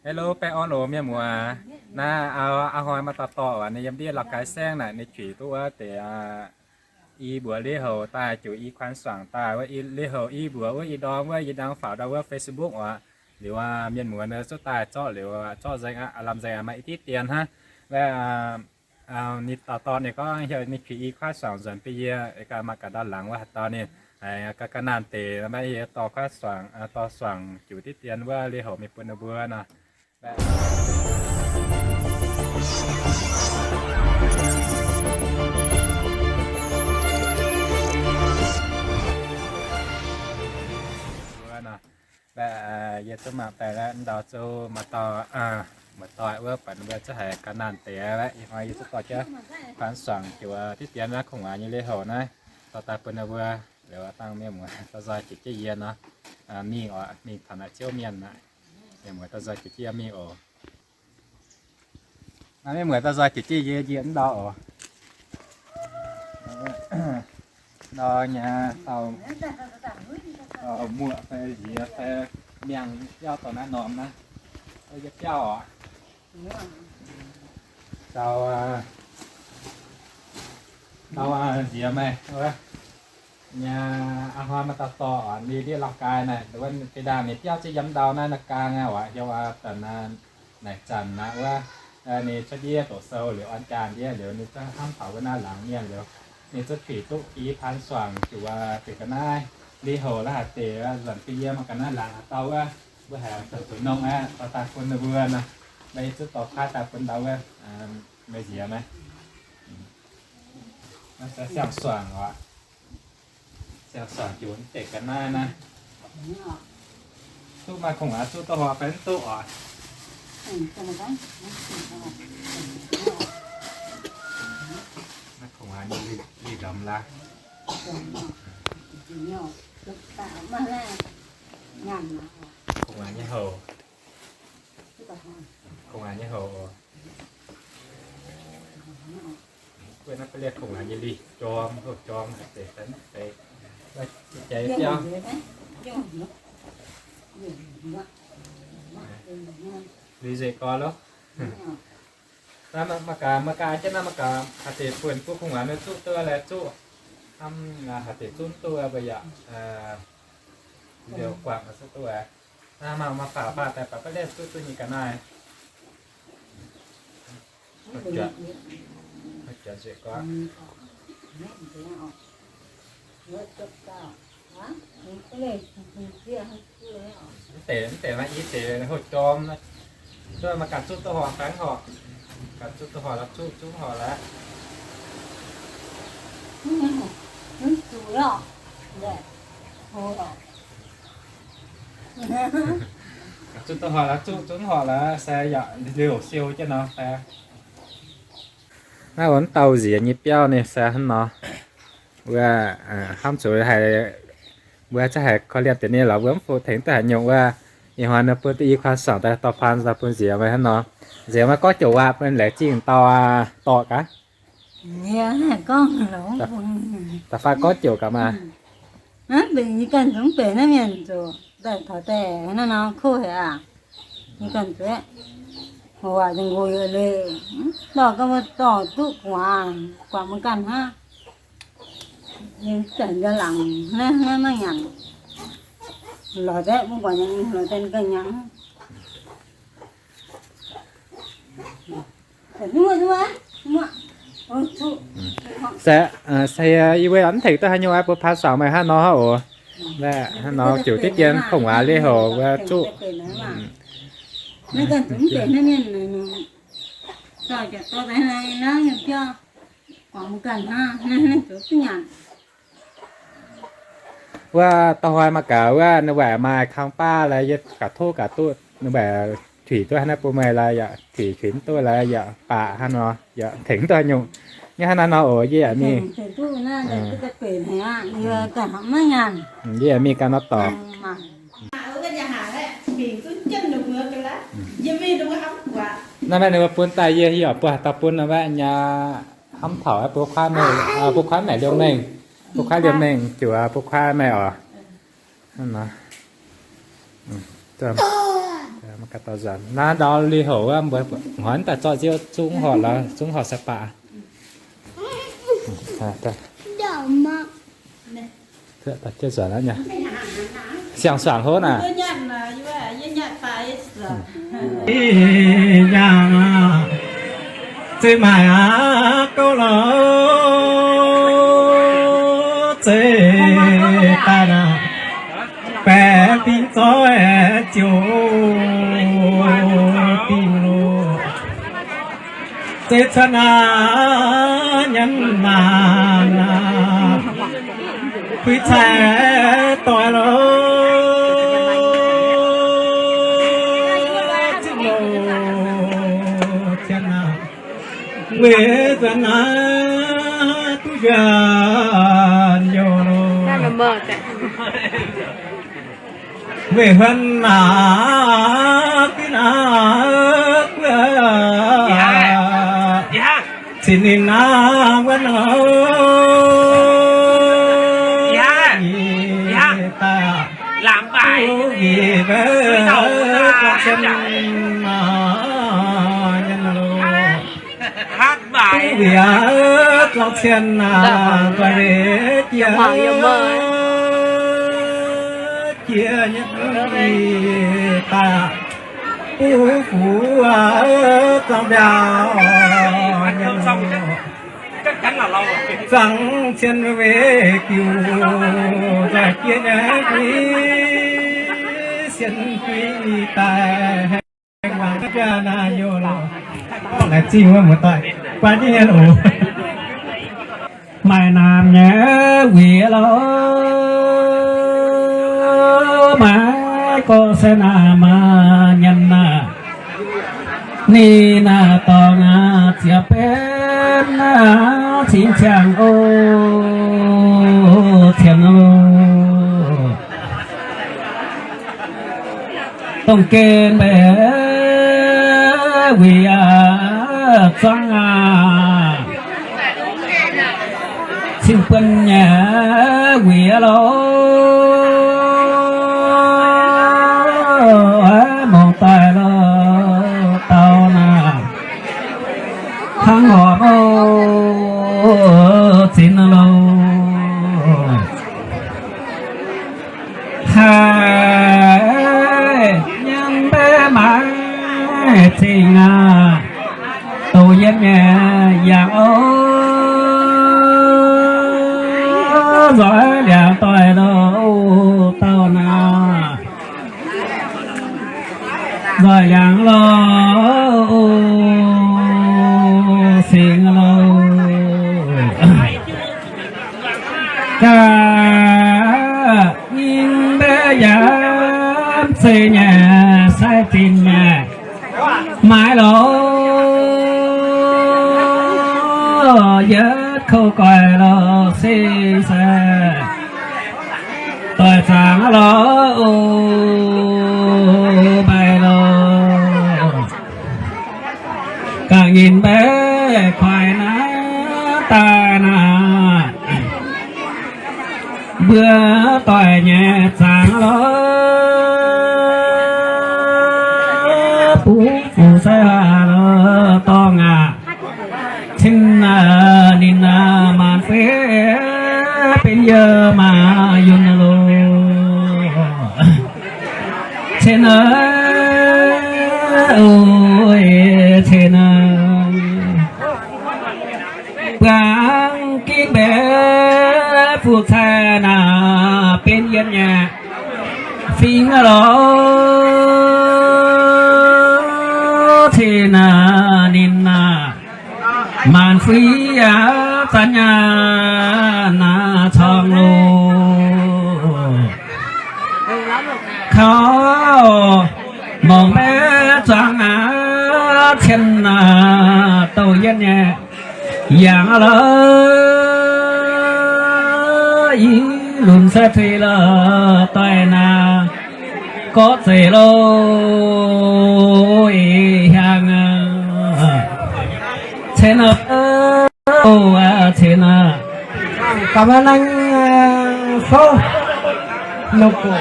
Hello, baengh orn oc mienh muoz. Naaiv a'hnoi maaih dauh dorh aqv, ninh yiem ndiev Lào Cai saengv naaic, ninh qiex duqv wuov deix i mbuox liev houc daaih, jiuc i kuan suangc daaih, wuov i liev houc i mbuox wuov i ndorm wuov, yie nangv faaux ndau wuov Facebook oc. Liuz mienh muoz nor zuqc daaih zorqv liuz, zorqv nzengc aqv, lamh nzengc aqv, maaih i diqv dien hnangv. Ninh dauh dorh ninh gorngv heuc ninh qiex i kuan suangc nzuonx bun yie, ganh maaih gaax ndau laangz wuov haaix dauh ninh ga'naanh deix, maiv yie dorh kuan suangc, dorh suangc jiuc diqv dien wuov liev houc mingh bun ninh mbuo nor. Yie zungv mangc daaih ndau zungv maaih dauh muoz-doic wuov, baac ninh mbuo zungv haiz ga'naanh deix aqv. Ih hnoi yie zungv dorh jienv kuan suangc jiuc diqv dien naaiv kungx waac nyei liev houc naaiv dorh daaih bun ninh mbuo, liuz dangh mienh muoz dorh nzoih jiez jienv yie nor mingh oc, mingh taux naaic Ziouv Mienh aqv. Mienh muoz dorh nzoih jiez jienv yie mingh oc. Naaiv mienh muoz dorh nzoih jiez jienv yie njiec ndau oc. Ndau nyei dauh muoqc fai nziex fai miangh biauv dorh naaiv norm naaiv, yie biauv oc. Dauh, dauh nziex meih nyei, a'hnoi maaih dauh dorh oc, ninh ndiev Lào Cai naaic, wuov fih ndaangc ninh biauv ziex yiem ndau naaiv, naaiv gaang aqv oc, heuc daaih naaic zanc naaiv wuov, ninh cuotv ndiev doqc sou liuz orn jaa ndiev liuz ninh zungv hnamv taux wuov naaiv laangz mienh liuz, ninh zungv qiex duqv i paan suangc jiuc deix ga'naaiv liev houc la'haaix deix nzuonx bun yie, maaih ga'naaiv laangz haaix dauh wuov, mbuo haiz zoux zoux nongh aqv, dorh daaih bun ninh mbuo nor. Maiv yie zungv dorh kuaaiv daaih bun ndau wuov, meih nziex meih. Naaiv se siang-suangc oc. Siang-suangc jiuc deix ga'naaiv naaiv. Duqv maaih kungx waac zuqv duqv horpc fai mv duqv oc? Maaih kungx waac nyei lih ndorm laaix. Kungx waac nyei houc. Kungx waac nyei houc oc. Guei naaiv ba'liez kungx waac nyei lih jorm, houc jorm haic deix fai mv deix. Jai biauv. Lih nzengc gorx loh. Naaiv mangc gaax, mangc gaax jienv naaiv mangc gaax, haaix deix buonc bun kungx waac nor zuqv duqv laaix zuqv. Hnamv haaix deix zuqv duqv mbuo yaac liouh guangc zuqv duqv aqv. Naaiv mangc maaih faaux faaux daaih baac ba'liez zuqv duqv nyei ga'naaiv. Mv deix, mv deix maaih i deix houc jorm, duqv maaih ganh zuqv duqv horpc fai mv horpc. Ganh zuqv duqv horpc laaix zuqv, zuqv mv horpc laaix. Zuqv duqv horpc laaix zuqv, zuqv mv horpc laaix se yaac liouh siou jienv nor. Naaiv wuov dauh nziex nyei biauv ninh se hnangv nor. Wuov hnamv zuqc haiz mbuo za'gengh haiz korv-lienh deix ninh lorz mbuo mv fungc tengx duqv haaix nyungc wuov. Ih hnoi ninh bun duqv i kuan suangc daaih dorh paan daaih bun nziex meih hnangv nor. Nziex meih gorngv joux waac bun laengz zingh dauh dorh gaax. Da'faanh gorngv joux gaax maah. Mv baac yie ganh zungv mv benx naaiv mienh zoux daaih taux daaih hnangv nor kuv haic aqv. Yie ganh zuqc waac dongh nqox yietc leih, dorh ganh mbuo dorh duqv gu'nguaaz, guangc mbuo ganh hnangv. Yie zanc nzauh laangc naaiv maiv nyanc. Lorz daaih mbuo guangc nyanc, lorz daaih ganh nyanc. Se, se yie weic mv tengx duqv haaix nyungc aqv, bun paan suangx meih hnangv nor oc. Hnangv nor ziouc diqv dien kungx waac liev houc wuov zuqv. Wuov dauh hnoi mangc gaax wuov ninh mbuo maaih kang baav laaix yie gaax tov gaax duqv ninh mbuo tuix duqv hnangv naaiv bun meih laaix yaac tuix tuix mv duqv laaix yaac baac hnangv nor yaac tengx duqv haaix nyungc. Nyei hnangv naaiv nor oc, yie yaac mingh, yie yaac mingh ganh nor dorngc. Naaiv maaih ninh mbuo bun daaih yie, yie oix bun haaix dauh bun nor mbaeqv nyei, hnamv taux bun kuaaiv meih, bun kuaaiv meih liouh mengh, bun kuaaiv liouh mengh ziouc bun kuaaiv meih oc. Gaax dauh nzuonx naaiv ndau lui-houx wuov, mbuo hnoi daaih zorqv nziouv zungv horc lorz, zungv horc sai baac. Siang-suangc hov naaic. Yangh, zeiz maaic aqv gouv lorz, zeiz daaih naaic, baeqc fingx zoih ziouc dingh loh. Zeiz cuotv naaic nyanc maanc, kuiv cai doix loh, zinh loh, cien aqv. Weic zuqc naaiv duqv njuonx youh loh. Weic huan naaic, guiv naaic, guiv, cin ninh naaic wuov naaic, daaih, duqv njiec wuov, zorng cien naaic, nyanc loh. Bieqc zorng cien naaic, nzoih weic jiex, jiex nyei daaih, buv fuqv zorng mbiauh, zorng cien weic jiuc, nzoih jiex nyei guiv, sienx guiv daaih. Laengz zingh wuov muoz-doic, guai jienv nyei oc. Maaih naamh nyei wuic loh, maiv gorngv se naamh nyanc naaic, ninh naaic dorngx ziepc benx naaic cingx ziangh oc, cien oc. Dongh gen mbaeqc wuic aqv, zuangx aqv, cing buonc nyei wuic loh, mongh daaih loh, dauh naaic hnangv horpc oc, zinx loh. Haiz nyanc mbaeqc maaiz zingh aqv, douc yiem nyei yangh oc, nzoih liangx doic loh, dauh naaic nzoih liangx loh, singx loh. Gaax nyingh mbaeqc yaac zeiz nyei, sai zinh nyei, maaiz loh, yietv kouv goix loh, se sai doix zaangc loh, o, mbaih loh. Gaax nyingh mbaeqc kuaaiv naaiv daaih naaic, mbuo doic nyei zaangc loh, bungx fuqv sai haaix loh, dorngx aqv. Cin ninh maanc fei benx yie maa yunh loh. Cin, o, cin, buangv ginv mbaeqc fuqv cai naaic benx yie nyei fingx loh. Cin ninh naaic maanc fingx aqv, zanc nyaanh naaic cong loh. Kaux mongc mbaeqc zuangx aqv, cien naaic douh yie nyei yangh loh, i lunx sai tuix loh, doic naaic gorqv zeic loh, hiaangx cien, o, cien aqv. Cảm ơn anh, ờ, Phúc. Nộp của.